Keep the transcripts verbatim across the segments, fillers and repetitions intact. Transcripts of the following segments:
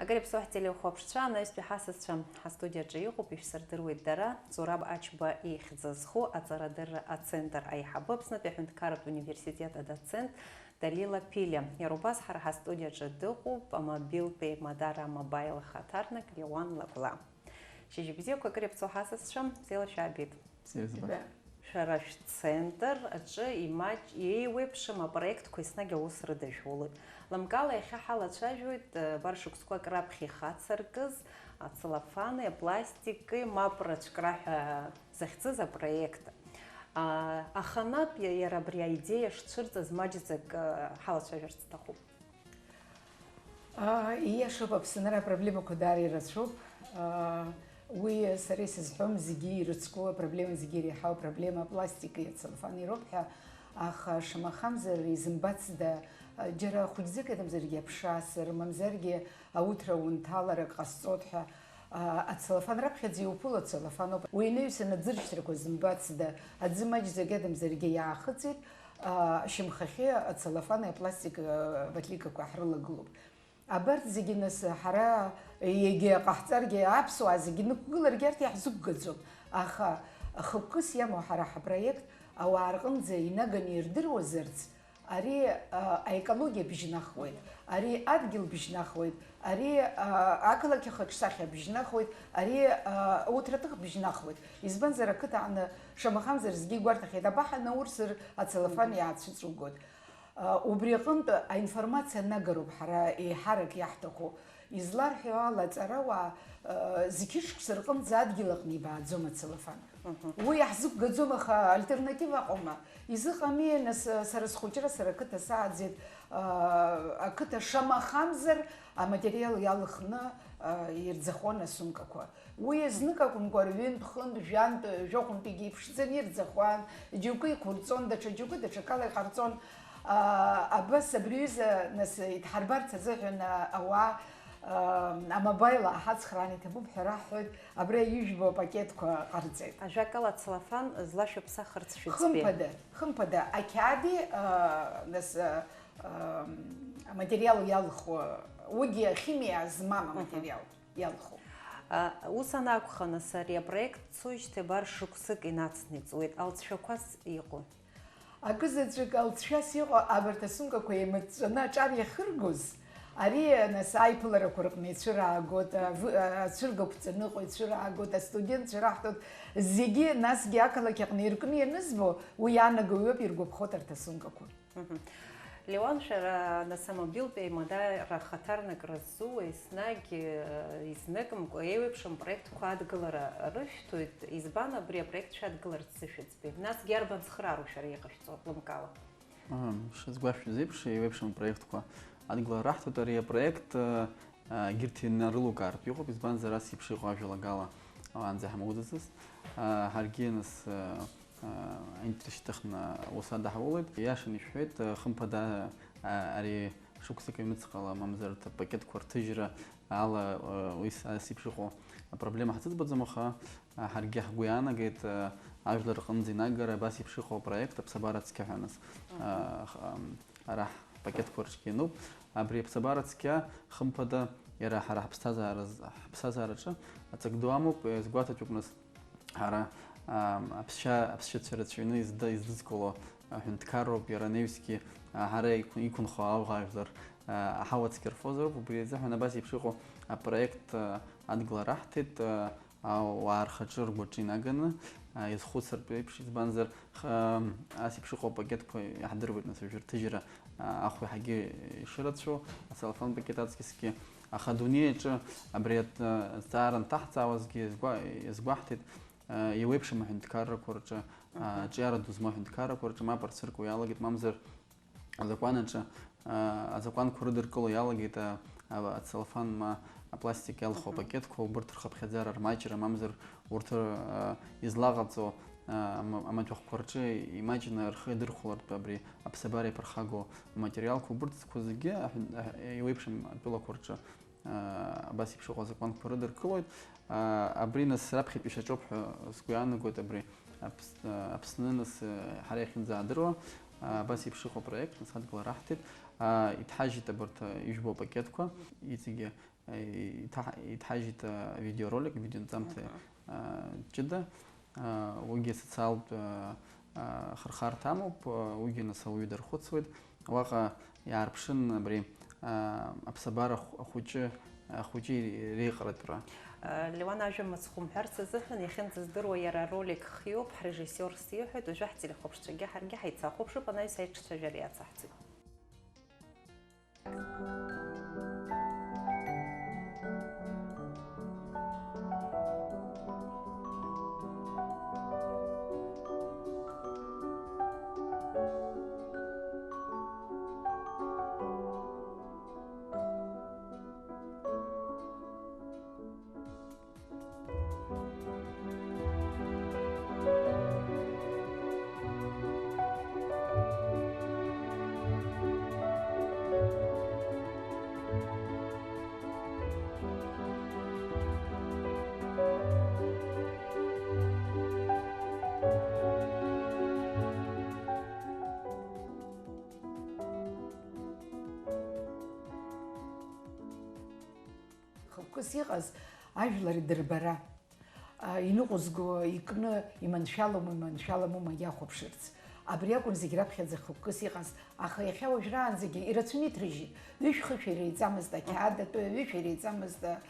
Акыр иаԥсоу ҳтелехәаԥшцәа, анаҩстәи ҳасасцәа ҳастудиаҿы иҟоуп, ишәсырдыруеит дара, Зураб Ачба ихьӡ зху аҵарадырра ацентр аиҳабы, Аԥснытәи аҳәынҭқарратә университет адоцент Далила Пилиа. Иара убас ҳара ҳастудиаҿы дыҟоуп амобилтә еимадара амобаил ахаҭарнак Леуан Лагәла. Шьыжьбзиақәа, акыр иаԥсоу ҳасасцәа, бзиала шәаабеит. Бзиа избап. Шәара шәцентр аҿы имаҷ-, еиуеиԥшым апроектқәа еснагь аус рыдышәулоит. Лымкаала иахьа ҳалацәажәоит, э, бар шықәсқәак раԥхьа ихацыркыз ацеллофани апластики мап рацәкра ҳәа захьӡыз апроект. А, аханатә иа-, иара абри аидеиа шцәырҵыз маҷӡак, э, ҳалацәажәарц сҭахуп. Аа, ииашоуп, Аԥсынра апроблемақәа даара ирацәоуп. Аа, уи сара исызҳәом, зегьы ирыцку апроблема, зегьы иреиҳау апроблема апластики, ацеллофани роуп ҳәа, аха шамахамзар изымбацда, џьара хәыҷӡак иадамзаргьы аԥша асыр, мамзаргьы ауҭра унҭаларак ҟасҵоит ҳәа, аа, ацеллофан раԥхьаӡа иуԥыло ацеллофан ауп. Уи инаҩсан аӡыршьҭрақәа зымбацда, аӡы маҷӡак иадамзаргьы иаахыҵит, аа, ашьамхахьы ацеллофани апластик, аа, ватликақәа ҳрылагылоуп. Абарҭ зегьы нас ҳара егьа ҟаҳҵаргьы, аԥсуаа зегьы нықәгыларгьы арҭ иаҳзықәгаӡом. Аха хықәкыс иамоу ҳара ҳапроект ауаа рҟынӡа инаганы ирдыруазарц, ари, а, аекологиа бжьнахуеит, ари адгьыл бжьнахуеит, ари, а, ақалақь ахаҿсахьа бжьнахуеит, ари, а, ауҭраҭых бжьнахуеит. Избанзар, ақыҭа аҟны шамахамзар зегьы игәарҭахьеит, абаҳа наурсыр ацеллофан иаацәыҵәугоит. Убри аҟынтә аинформациа анагароуп ҳара еиҳарак иаҳҭаху. Изларҳәо ала, аҵарауаа, зқьышықәса рҟынӡа адгьыл аҟны ибааӡом ацеллофан. Мгм. Уи иаҳзықәгаӡом, аха альтернатива ыҟоума? Изыҟами, нас, сара схәыҷра, сара ақыҭа сааӡеит, ақыҭа шамахамзар аматериал иалхны ирӡахон асумкақәа. Уи знык акәымкәа, рҩынтә, хынтә, жәантә, жәохәынтәигьы иԥшӡаны ирӡахуан, џьоукы иқәырҵон, даҽа џьоукы даҽакала иҟарҵон. Аа, абас абри аҩыза, нас, идҳарбарц азыҳәан, а, ауаа, аа, амобаил ааҳацхраан иҭабуп ҳәа раҳҳәоит, абри аҩыжәбо апакетқәа ҟарҵеит. Ажәакала, ацеллофан злашәыԥсахырц шәыӡбеи? Хымԥада, хымԥада, ақьаади, аа, нас, аа, аа, аматериал иалху, уигьы ахимиа змам Мгм. аматериал. иалху. А, ус анакәха, нас, ари апроект цоижьҭеи абар шықәсык инацны иҵуеит, алҵшәақәас иҟоу? Акызаҵәык алҵшәас иҟоу абарҭ асумкақәа еимыҵәҵәаны аҿар иахыргоз, ари, нас, аиԥыларақәа рҟны ицәыраагоит, авы-, ацәыргақәҵаны ыҟоу ицәыраагоит, астудентцәа раҳҭоит, зегьы, насгьы ақалақь аҟны иркны ианызбо, уи иаанаго иоуп, иргәаԥхоит арҭ асумкақәа. Мгм. Леуан, шәара, нас, амобилтә еимадара хаҭарнакра ззууа еснагь, э, изныкымкәа еиуеиԥшым проектқәа адгылара рышәҭоит. Избан абри апроект шәадгыларц зышәыӡбеи? Насгьы иарбан цхыраару шәара иҟашәҵо, лымкаала? Ам, шәызгәашәҭаз еиԥш, еиуеиԥшым апроектқәа адгылара раҳҭоит. Ари апроект, э, Егьырҭ инарылукаартә иҟоуп, избанзар, ас еиԥш иҟоу ажәалагала уаанӡа ҳамоуӡацызт. Ҳаргьы, нас, аинтерес шьҭыхны аус адаҳулоит. Иашаны ишәҳәеит, хымԥада, ари шықәсык аҩныҵҟала, мамзар, апакетқәа рҭыжьра ала, уи ас еиԥш иҟоу апроблема ҳзыӡбаӡом, аха ҳаргьы ҳгәы иаанагеит, ажәлар рҟынӡа инагара абас еиԥш иҟоу апроект аԥсабара цқьа ҳәа, нас, ара ҳпакетқәа рҿгьы иануп. Абри аԥсабара цқьа, хымԥада, иара ҳара ҳԥсҭазаара-, ҳԥсҭазаараҿы аҵак ду амоуп, иазгәаҭатәуп, нас, ҳара, ам, аԥсшьа-, аԥсшьацәа рацәаҩны изда-, издызкыло аҳәынҭқарроуп, иара анаҩсгьы, а, ҳара иқәын-, иқәынхо ауӷажәлар, а, аҳауа цқьа рфозароуп, убри азыҳәан абас еиԥш иҟоу апроект, а, адгылара аҳҭеит, а, ауаа рхаҿы ргәаҿы инаганы, а, иазхәыцыртә еиԥш, избанзар, х-, ам, ас еиԥш иҟоу апакетқәа иаҳдыруеит, нас, уажәы рҭыжьра, а, ахә иаҳагьы ишырацәоу, ацеллофан пакет аҵкьысгьы. Аха адунеи аҿы абри ат-, а, азҵаара анҭаҳҵаауазгьы иазгәа-, иазгәаҳҭеит, а, еиуеиԥшым аҳәынҭқаррақәа рҿы, а, Мгм. аҿиара ду змоу аҳәынҭқаррақәа рҿы мап рцәыркуа иалагеит, мамзар, Азакәан аҿы, а, азакәанқәа рыдыркыло иалагеит, а, а, ацеллофан ма апластик иалху Мгм. апакетқәа, убырҭ рхыԥхьаӡара рмаҷра, мамзар урҭ, а, излаҟаҵо, а, ама-, амаҭәахәқәа рҿы имаҷны рхы иадырхәалартә абри аԥсабара иаԥырхагоу аматериалқәа, убырҭқәа зегьы аҳәын-, аҳ-, еиуеиԥшым атәылақәа рҿы, а, абас еиԥш иҟоу азакәанқәа рыдыркылоит. А, абри нас раԥхьатәи шьаҿоуп ҳәа сгәы иаанагоит, абри Аԥс-, а, Аԥсны нас, а, ҳара иахьынӡаадыруа, а, абас еиԥш иҟоу апроект нас адгылара аҳҭеит. Аа, иҭҳажьит абарҭ, а, ижәбо апакетқәа, иҵегьы, а, иҭаҳ-, иҭҳажьит, а, авидеоролик, авидеонҵамҭа, Мгм. а, ҷыда. А, уигьы асоциалтә, а, а, хырхарҭа амоуп, а, уигьы нас ауаҩы дархәыцуеит. Уаҟа иаарԥшын абри, а, аԥсабара ахә-, ахәыҷы, ахәыҷы иреиҟаратәра. Леуан ажәа мыцхә умҳәарц азыҳәан, иахьынӡаздыруа иара аролик хиоуп, ҳрежиссиорс иҳәоит, уажәы ҳтелехәаԥшцәагьы ҳаргьы ҳаицахәаԥшып, анаҩс аиҿцәажәара иацаҳҵоит. Хықәкыс иҟаз ажәлар идырбара, а, иныҟәызго икны иманшәалоума, иманшәаламоума иахәаԥшырц. Абри акәын зегь раԥхьаӡа хықәкыс иҟаз, аха иахьа уажәраанӡагьы ирацәаны иҭрыжьит. Ҩышә-хышә иреиҵамызт ақьаад атәы, ҩышә иреиҵамызт, а,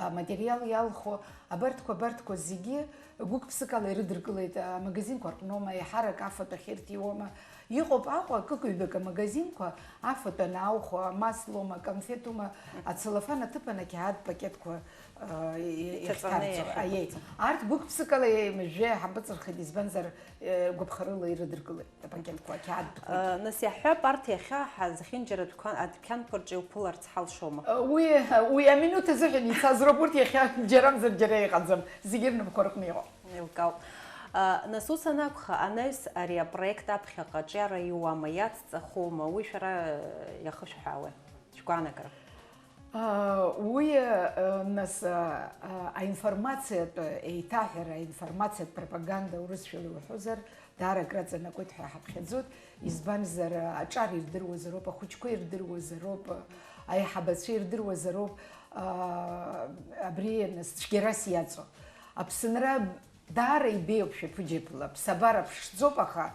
аматериал иалху, абарҭқәа, абарҭқәа зегьы гәык-ԥсыкала ирыдыркылеит, амагазинқәа рҟноума, еиҳарак афатә ахьырҭиуама. Иҟоуп Аҟәа акык-ҩбак амагазинқәа, афатә анаухо, амаслоума, аконфетума, ацеллофан аҭыԥан ақьаад пакетқәа, а, и-, Иҭаҵаны иахьҭарҵо. Аиеи. Иахьықәырҵо. Арҭ гәык-ԥсыкала еимыжәжәа иҳампыҵырхеит, избанзар, э, гәаԥхарыла ирыдыркылеит апакетқәа, ақьаад дәқәа. Э, нас иаҳҳәап, арҭ иахьа ҳа-, зехьынџьара адәқьан-, адәқьанқәа рҿы иуԥыларц ҳалшома? Э, уи, уи аминуҭ азыҳәан ицаз роуп, урҭ иахьа џьарамзар џьара иҟаӡам, зегьы рнапқәа рҟны иҟоуп. Еилкаауп. А, нас ус анакәха, анаҩс ари апроект аԥхьаҟа аҿиара иуама, иацҵахома, уи шәара, э, иахышәҳәаауеи? Шәгәаанагара. А, уи, э, нас, а, а, аинформациатә еиҭаҳәара, аинформациатә пропаганда урысшәала иуҳәозар, даара акраҵанакуеит ҳәа иҳаԥхьаӡоит, избанзар, аҿар ирдыруазароуп, ахәыҷқәа ирдыруазароуп, аиҳабацәа ирдыруазароуп, а, абри, нас, цәгьарас иаҵоу. Аԥсынра даара ибеиоуп шәаԥыџьаԥла, ԥсабара ԥшӡоуп, аха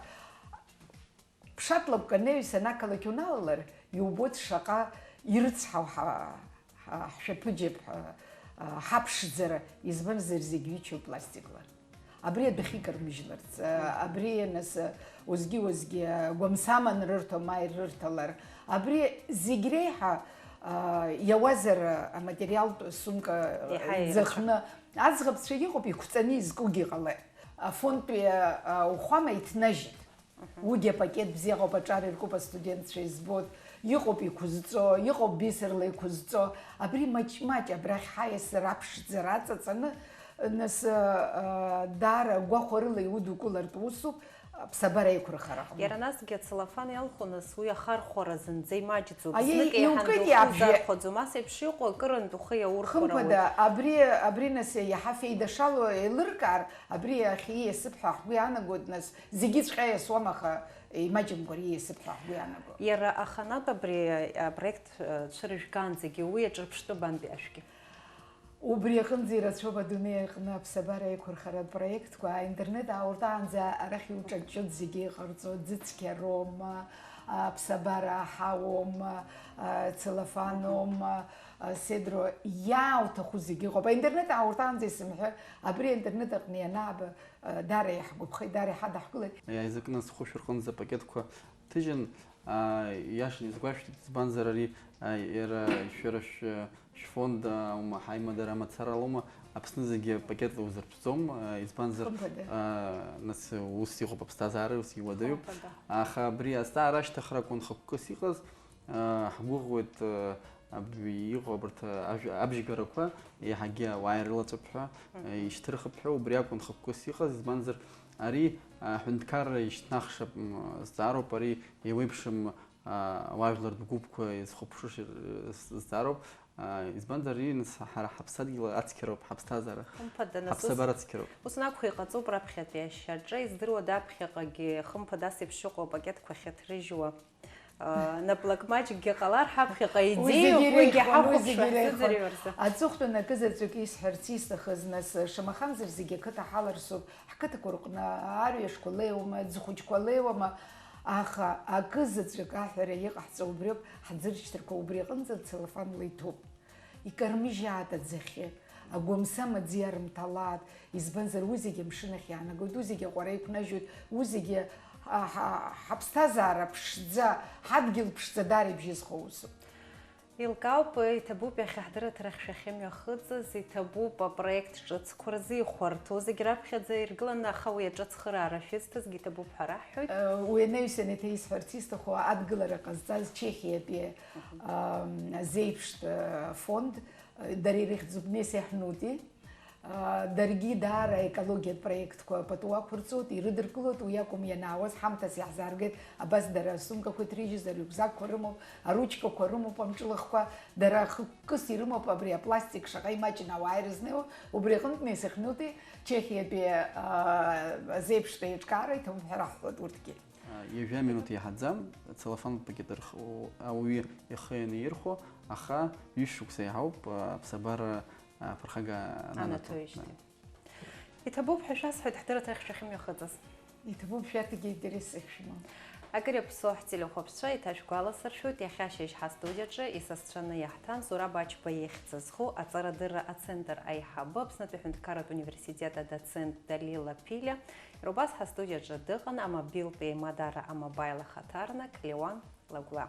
ԥшатлакәк анаҩс анақалақь уналалар, иубоит шаҟа ирыцҳау ҳа-, ҳа-, ҳшәаԥыџьаԥ, ҳа-, ҳаԥшӡара, избанзар, зегь ҩычоуп пластикла. Абри адәахьы икармыжьларц, абри, нас, уазгьы-уазгьы гәамсаман рырҭо, ма ирырҭалар, абри зегь реиҳа, а, иауазар, аматериалтә сумка Еиҳа иӡахны, еиӷьуп. Аӡӷабцәа иҟоуп, иқәҵаны изкугьы ҟалеит. Афондтәи, а, ухәама иҭнажьит. Уигьы апакет бзиа ыҟоуп, аҿар иркуп астудентцәа, избоит, иҟоуп иқәызҵо, иҟоуп бисерла иқәызҵо. Абри маҷ-маҷ абрахь ҳаиасыр аԥшӡара аҵаҵаны, нас, а, даара гәахәарыла иудукылартә усуп, аԥсабара еиқәырхара аҟны. Иара насгьы ацеллофан иалху, нас, уи ахархәара зынӡа имаҷӡоуп. Аиеи, знык еиҳан иукит духы иабжьы. Изархәаӡом, ас еиԥш иҟоу акырынтә ухы иаурхәара ауеит. Хымԥада, абри, абри, нас, иаҳа феида шало еилыркаар, абри иахьа ииасып ҳәа ҳгәы иаанагоит, нас, Зегьыҵәҟьа иасуам, аха имаҷымкәа ари иасып ҳәа ҳгәы иаанаго. Иара аханатә абри апроект, э, цәырыжәгаанӡагьы уи аҿырԥштәы бантәи ашәгьы? Убри аҟынӡа ирацәоуп адунеи аҟны аԥсабара еиқәырхаратә проектқәа, аинтернет аауртаанӡа арахь иуҿаҷҷоит зегьы иҟарҵо, ӡыцқьароума, аԥсабара аҳауоума, ацеллофаноума, аседроу, иаауҭаху зегьы ыҟоуп. Аинтернет аауртаанӡа исымҳәа, абри аинтернет аҟны ианааба, Даара иаҳгәаԥхеит, даара иҳадаҳкылеит. Иааизакны схәышә рҟынӡа апакетқәа ҭыжьын, аа, иашан исгәашәҭеит, избанзар ари, аа, иара шәара шә-, шәфонд аума, ҳаимадара мацара лоума, Аԥсны зегьы апакетла узыртәӡом, аа, избанзар, Хымԥада. Аа, нас ус иҟоуп аԥсҭазаара, ус иуадаҩуп. Хымԥада. Аха абри азҵаара ашьҭыхра акәын хықәкыс иҟаз, аа, ҳгәыӷуеит, аа, Аб-, иҟоу абарҭ, а, ажә-, абжьгарақәа еиҳагьы ауаа ирылаҵәап ҳәа, Мгм. а, ишьҭырхып ҳәа, убри акәын хықәкыс иҟаз, избанзар, ари, а, аҳәынҭқарра ишьҭнахша, м, зҵаароуп, ари еиуеиԥшым, а, ауаажәлартә гәыԥқәа изхәаԥшыша, э, з-, зҵаароуп, а, избанзар, ари, нас, ҳара ҳаԥсадгьыл ацқьароуп, ҳаԥсҭазаара, Хымԥада, нас, ус, ҳаԥсабара ацқьароуп. Ус анакәха, иҟаҵоуп раԥхьатәи ашьаҿа, издыруада аԥхьаҟагьы, хымԥада, ас еиԥш иҟоу апакетқәа ахьаҭрыжьуа? Наплак маҷкгьы ҟалар, ҳаԥхьаҟа идеиоуп, уигьы ҳахәаԥшуа ҳзыӡырҩуа рзы. Аҵыхәтәан акы заҵәык исҳәарц исҭахыз, нас, шамахамзар зегьы ақыҭа ҳаларсуп, ҳқыҭақәа рҟны арҩашқәа леиуама, аӡхәыҷқәа леиуама, аха акы заҵәык аҳәара иҟаҳҵо убриоуп, ҳӡыршьҭрақәа убри аҟынӡа целлофанла иҭәуп. Икармыжьаат аӡахьы, агәамсам аӡы иарымҭалаат, избанзар, уи зегьы амшын ахь иаанагоит, уи зегьы аҟәара иқәнажьуеит, уи зегьы, а, ҳа-, ҳаԥсҭазаара ԥшӡа, ҳадгьыл ԥшӡа даара ибжьызхуа усуп. Илкаауп, иҭабуп иахьа ҳдырраҭара ахьшәахьымҩахыҵыз, иҭабуп апроект ҿыцқәа рзы ихәарҭоу зегь раԥхьаӡа иргыланы, аха уи аҿы ацхыраара шәызҭазгьы иҭабуп ҳәа раҳҳәоит. Уи анаҩсан еиҭа исҳәарц исҭаху, адгылара ҟазҵаз Чехиатәи, ам, азеиԥштә, а, фонд, а, дара ирыхьӡуп Месеҳнути. А, даргьы даара аекологиатә проектқәа пату ақәырҵоит, ирыдыркылоит, уи акәым ианаауаз ҳамҭас иаҳзааргеит, абас дара асумкақәа иҭрыжьыз, арюкзакқәа рымоуп, аручкақәа рымоуп, амҿылхқәа, дара хықәкыс ирымоуп абри апластик шаҟа имаҷны ауаа ирызнеиуа, убри аҟынтә Месеҳнути Чехиатәи, а, азеиԥштә еиҿкаара иҭабуп ҳәа раҳҳәоит урҭгьы. Ҩажәа минуҭ иаҳаӡам, целлофантә пакет рх-, ауаҩы ихы ианаирхәо, аха ҩышықәса иаҳауп, аԥсабара, аԥырхага ананаҭо. Анаҭоижьҭеи. Иҭабуп ҳәа шәасҳәоит ҳдырраҭара ахьшәахьымҩахыҵыз. Иҭабуп, шәарҭгьы аинтерес ахьшәымоу. Акыр иаԥсоу ҳтелехәаԥшцәа еиҭашәгәаласыршәоит, иахьа ашьыжь ҳастудиаҿы исасцәаны иаҳҭан Зураб Ачба ихьӡ зху аҵарадырра ацентр аиҳабы, Аԥснытәи аҳәынҭқарратә университет адоцент Далила Ԥилиа. Иара убас ҳастудиаҿы дыҟан амобилтә еимадара амобаил ахаҭарнак Леуан Лагәла.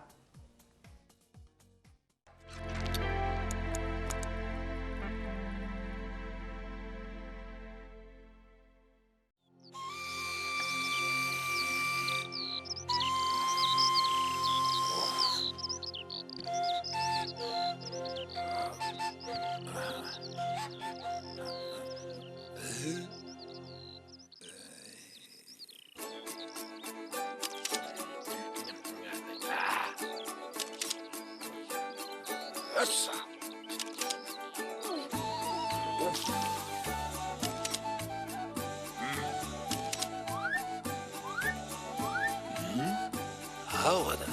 Ауада,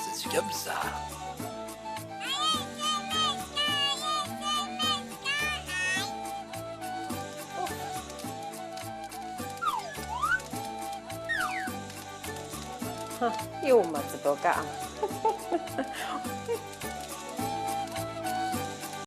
сыцәгьамзаара. Ҳы, иумаҵ, Боган.